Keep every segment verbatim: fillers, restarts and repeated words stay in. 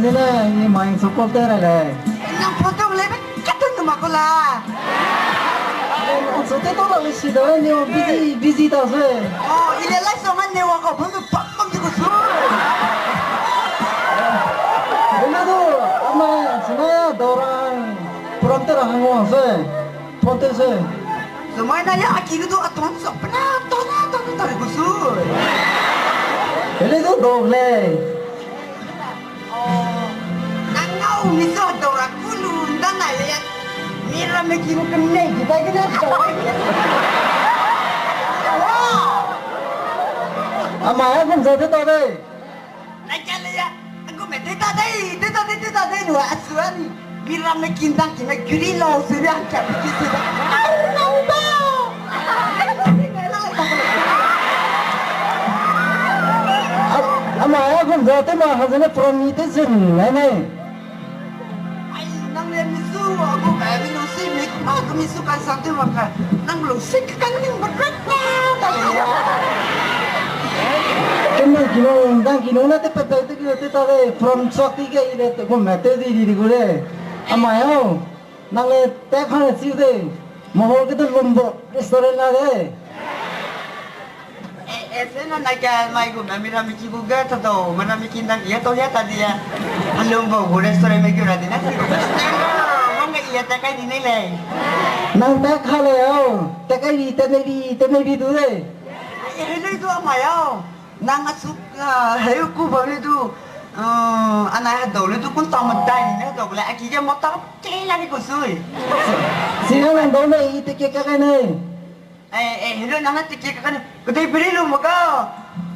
Ne, ni mai so call te ra lei. Nang phone tong lei be, ka tun ma ko la. Ang so te to la le si da, ni o busy, busy ta se. Oh, ile lai so man ne wa ko phone pam pam ti ko su. Ina du, ama, sina ya, dorang, program te ra hang wang se. Phone te se. Sumai na ya, aki gu du a ton so, pena, tona, tona, tona, ko su. Ile du dog lei. Oh, nang ngau mi so dau ra kulu nda nai le ya. Mi ramme ki gu kemei ki bai gene dau. Wow! Ama ya gum za te ta dei. Nai ka le ya. Gum me te ta dei, te ta dei, te ta dei lu a su a ni. Mi ramme ki ndang ki me guri lau se ya ka ki se. Au, nang ba. Ama ya gum za te ma ha zene from mi te zin nai nai. Ai, nang le mi su, a gu ba mi lu si mi, a gu mi su kan sa te ma ka. Nang lu si ka kan ning ba rat na, ta le ya. Kemei ki lu, ndang ki lu na te pe pe te ki te ta le, from sok ti ge ile te gum me te di di di gu le. Ama ya. Nang le tat kane chiu de, Mahol ge de Lumbo restaurant la de. E, e, se na nai ka mai gu me, mi ramme ki gu ge ta dau, mi ramme ki ndang ki ge tau ya ta di ya. A Lumbo gu restaurant me gu ra di na si gu. Mang ge i ya tat kai di nei lei. Nang tat ka lei au, tat kai di, tat nei di, tat nei di du de. E, helei du ama ya. Nang a su, a, heu ku ba le du, a, anai hedau le du kun tau medai ni ne hedau le, a ki ge mata ke la ni ku sui. Si na nang dau ne i ticket ka kai ne. E, e, hello, nang na ticket ka kai ne. Kedei beri lu ma ka.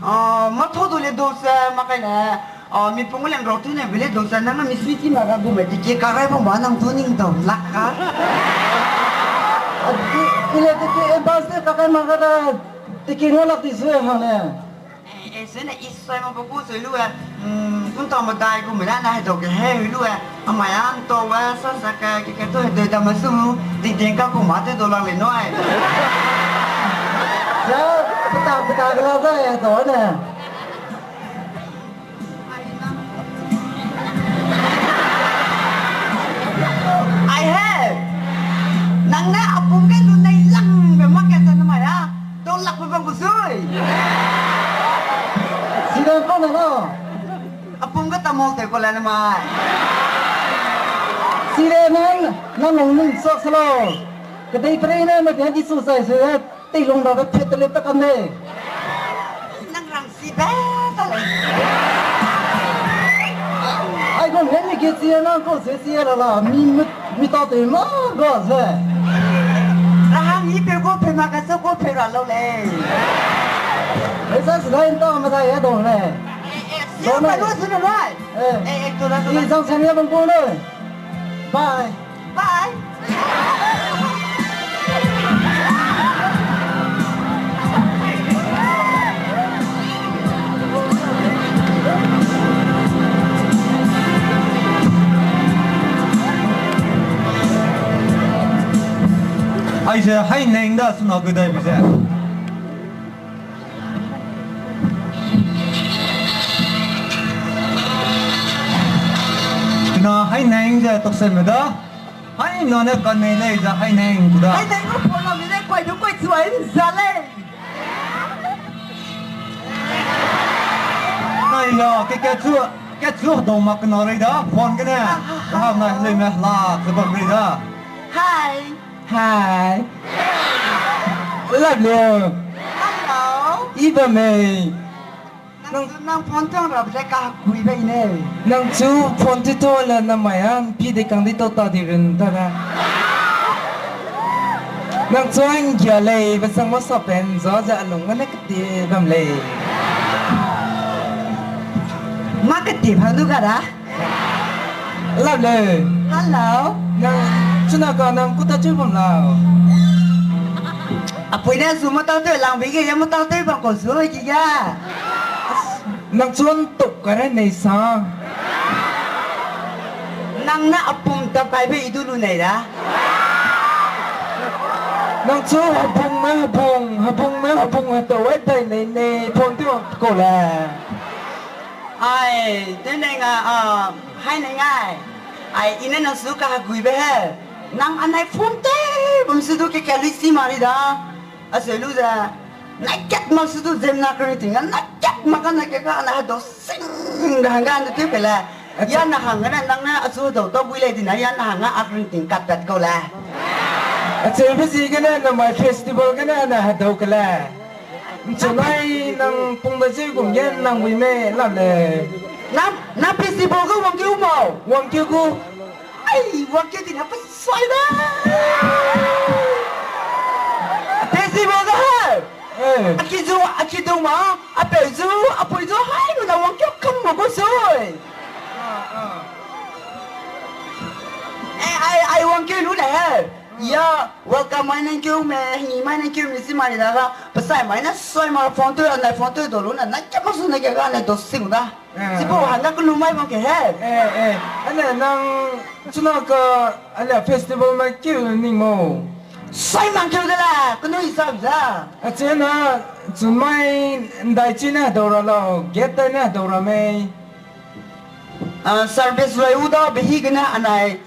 A, ma tho du le du se ma kai ne. A, mi pung le nrau tu ne beri du se nang na mi sui ki ma ka gu me ticket ka kai ba ma nang tu ning dau lak ka. A, i, i le ticket advance te ka kai ma ka da. Ticket ngau lak di sui hang ne. E, e, sene i sai ma ba gu sui lu e, mm, kun tau medai gu me da na hedau ge he lu e, amai an tau e, sa sa ka, ke ke tu hedau da ma su, ting ting ka ku ma te dau lang le no ai. Sa, peta, peta gela za e, hedau ne. Ai he. Nang ne apum ge lu nei lang be ma ke sa na mai a. Dau lak pe bang ku sui. Sida ko na lo. Apum ge tamol te ko la na mai. Sida nang, nang nang ning sok sa lo. Kedei prei ne ma dia di su sai se. Teilung da be phet te le pe kam de. Nang rang si be ta lei. Ai gu me mi ge si na ko se si la la mi mi, mi ta te ma ga se. Ra hang i pe gu pe ma ka se gu pe ra lo lei. E sa si la in ta ma da ya dong lei. E, e, si pa lo si lo lei. E, e, to la to. I zang sa mi bang ko lei. Bye. Bye. Aize hai neng da suna gudai bize. Tina hai neng ze tokse me da. Hai na ne kanei lei ze hai neng ku da. Hai neng ku phone la mi ne koi du koi chu ai za lei. Nai la ke ke chu, ke chu do ma kena rei da phone ke ne. Ha na le me la ze ba rei da. Hai. Hai. Love you. Hello. Iba mei. Nang, nang phone tong ra be ka kui be ne. Nang chu phone ti to la na mai an pi de kang di to ta di ren ta na. Nang chu ang gia lei be sang ma sa pen za za alung ne kete bam lei. Ma kete bam du ga da. Hello le. Hello. Nang, chuna ka nang kuta chui bam lau. Apui ne zu mata teu lang be ge ya mata teu bam ko zu ki ga. Nang chuan tuk ka re nei sa. Nang na apum ta kai be i du lu nei da. Nang chu habung me habung, habung me habung ha to wai dai nei nei, phone ti wang ko le. Ai, tene nga, a, hai ne ngai. Ai, ine na su ka hagui be he. Nang anai phone te, bum su du ke ka lui si mari da. A se lu ze. Na kat ma su du zem na kri ting, na kat ma ka na ke ka na do sing da hang ga na te pe le. Ya na hang ne nang na a su do to bui le di na ya na hang a kri ting kat pat ko le. A se be si ke ne na mai festival ke ne na ha do ke le. Nchunai nang pung da zeu gum ge nang wi me la le. Nang, nang festival ge wang keu mau, wang keu gu. Ai, wang keu di na pe sai da. Festival ge ha. Eh. A ki zu, a ki du ma, a peu zu, a pui zu, hai lu na wang keu kam mo gu sui. Eh, ai, ai wang keu lu le he. Ya, welcome mai nang keu me, hing mai nang keu me si mai da ga, pesai mai na soi ma phone tu, anai phone tu do lu na, na ke ma su na ke ga na do sing da. Eh, si po eh. Han na ku lu mai bang ke he. Eh, eh. Ane nang chuna ka, ane festival mai keu ning mo. Soi mang keu de la, ku nu i sa za. A che na, chun mai ndai chi na do ra lo, get dai na do ra mei. Ah, service roi u da, behi ke na anai.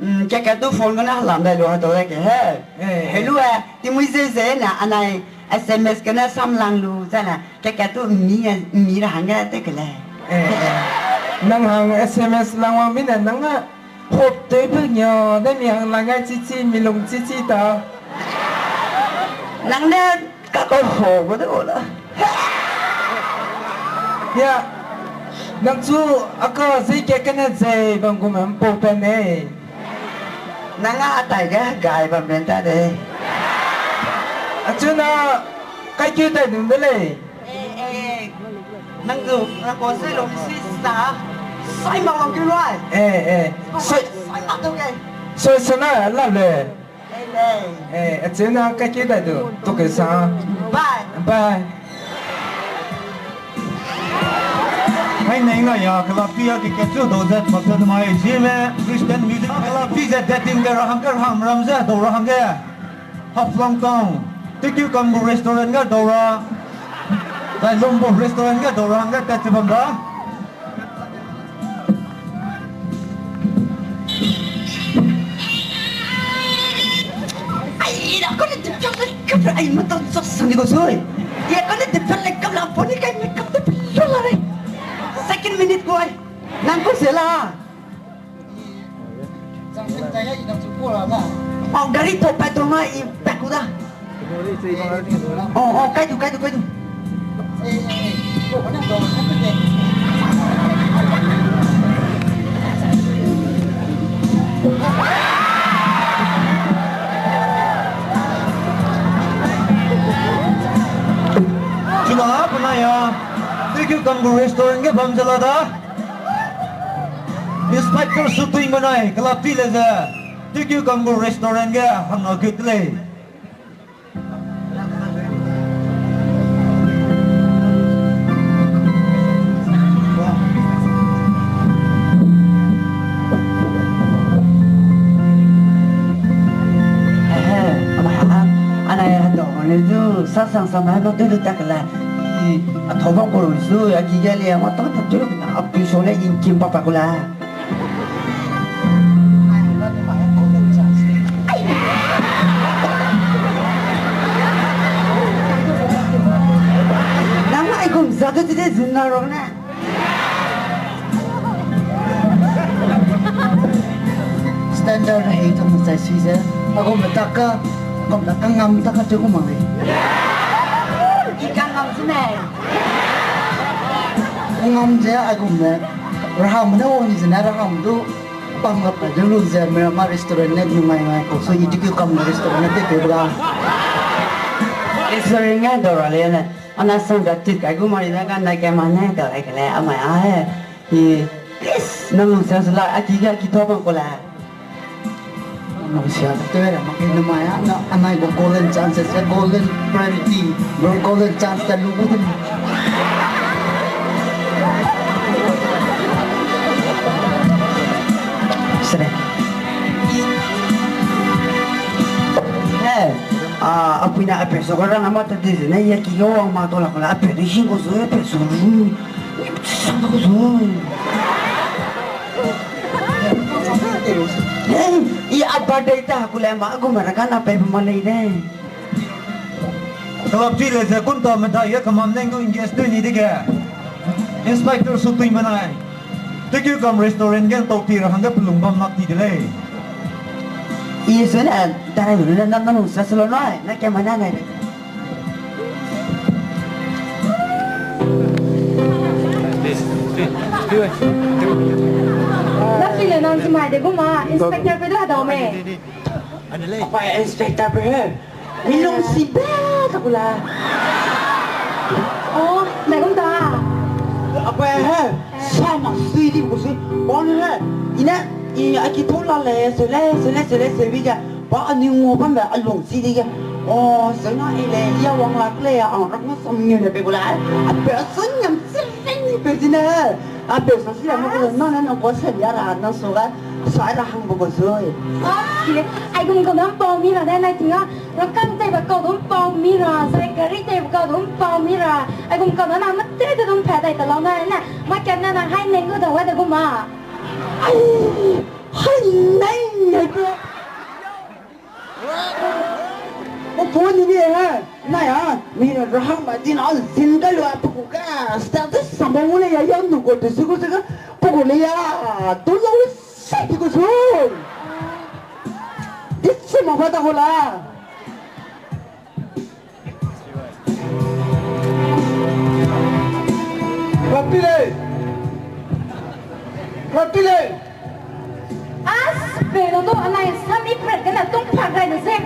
Mm, ke ke tu phone gene helam dai lu ha to dai ke he. Eh, eh. Helu e, timui ze ze ne, anai S M S gene samlang lu, zene, ke ke tu mi, mi ra hangge te ke le. Eh, eh. Nang hang S M S lang wang mi ne, nang a hop tei pe nyo, de mi hang lang gai chi chi, mi lung chi chi ta. Nang ne Ka ka ho gu de o la. Ya. Nang chu a ka zei ke kene zei bam gu me mpau pen ne. Nang a tai ge gai bam ben ta de. A chu na kai keu tai dun de lei. Eh, eh. Nang zu, nang ko sei lo mi si sa. Sai ma wang keu lai. Eh, eh. Sai, sai ma to ge. Sai, sai na la le. Eh, acheu na ka keu dai du, tu keu sa. Bye. Bye. Hai neng na ya, kelapi ya, ke kechu dau zet, masa de mai, zime, Christian music, kelapi zet, dating ge rahang ge, rahang ram zet, dau rahang ge. Haflong Town, Tiki Kambu Restaurant ge dau ra. Zai Lombo Restaurant ge dau rahang ge, tat che bam da. Ai, da kane develop le kap ra, ai, mata zak sang di ko sui. Ya kane develop le kap la, poni kai makeup te pilo la re. Second minute ko ai. Nang ko se la. Pau gari to pa to ma i pa ku da. Oh, oh, kai du, kai du, kai du. Chuna, penai ya, Tiki Kambu Restaurant ge bam ze la da. Inspector Sutui menai, kelapi le ze, Tiki Kambu Restaurant ge hangna gut lei. Ehe, ama ha, ana ya do ne zu, sa sang sa ma no tu lu tak la. I, a thoba ko zu, a ki ga le, ma ta ta tu lu na, a pi so le in kim pa pa ko la. Nang aigum za du tide zun na rong ne. Standard hei tong zai si ze. Aigum taka, aigum taka ngam taka tu gu mang le. I ka ngam si ne. Ngam ze aigum ne. Raham ne wang ni ze ne raham du. Pam ga pa du lu ze Myanmar restaurant ne nungai ngai ko. So i Tiki Kambu restaurant ne te ke bra. Restaurant ngai dau ra le ne. Ana sang ga tik kai gu mari da ga nai ke ma ne dau ai ke le amai a he. Hi, yes, nang lu sa sa la a ki ga ki to bang ko la. Nang sia te ra ma ke na mai a na anai go golden chance se golden priority. Go golden chance ta lu gu de. Sere. He, a, a puina a pe so ga rang a ma ta de ne ya ki ga wang ma to la ko la a pe de sing ko so a pe so ru. Hey, i a birthday ta kule ma gume ra gana pei ma lei de. Kalapchi le ze kunta medai ge kamam leng gu engage tui ni dege. Inspector su tui menai. Teki kam restaurant ge tau ti ra hangge pelung bam nak ti de lei. I su ne, dai lu ne, na, na lung sa selo noi, na ke ma na nai. Lapile nang zimai de gu ma, inspector pe du hedau me. Apa inspector pe he. Milung si be ta kula. Oh, dai gum ta. Apa he. Sama sui di ku sui. Bon he. Ine, i aki thau la le, sui le, sui le, sui le, sui bi ge. Ba ani ngau bam be a lung si di ge. Oh, sui na i le, ya wang lak le, ang rak na sam ngiu le pe kula. A pe sun nyam sireng ni pe zine. A pe sa si ya mo kula, na ne na bo se ya ra, na so ga. Sai ra hang bo ko sui. Ah, ai gum ko dam pau mi ra de nai tinga. Rakang tei ba kau dum pau mi ra, zai gari tei ba kau dum pau mi ra. Ai gum kau na na mate de dum pha dai ta lau na ne. Ma kat na na hai neng gu da wa de gum ma. Ai, hai neng ne ko. O po ni ni ha. Na ya, mi ra rahang ba din a zin ga lu a pe ku ga. Sta de sa ba mu le ya ya nu ko de su ko se ga. Pe ku le ya. Tu lo Seki ko su. Disi ma fata ko la. Rapile. Rapile. As, pe no to anai sami pret kana tung phak gai ne se.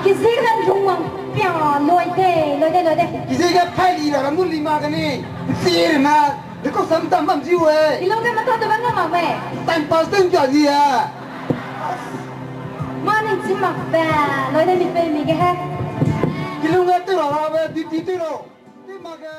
Kisi kana lungwang pia loi de, loi de, loi de. Kisi ga phai li la, ra mu li ma gani. Sir ma. Deko sam tam bam ji we. Ilung ge mata de bang mak me. Time pass time ja ji ya. Ma ning chi mak be. Loi de mi pe mi ge he. Ilung ge tu ra ra be, duty tu lo. Ti mak ge.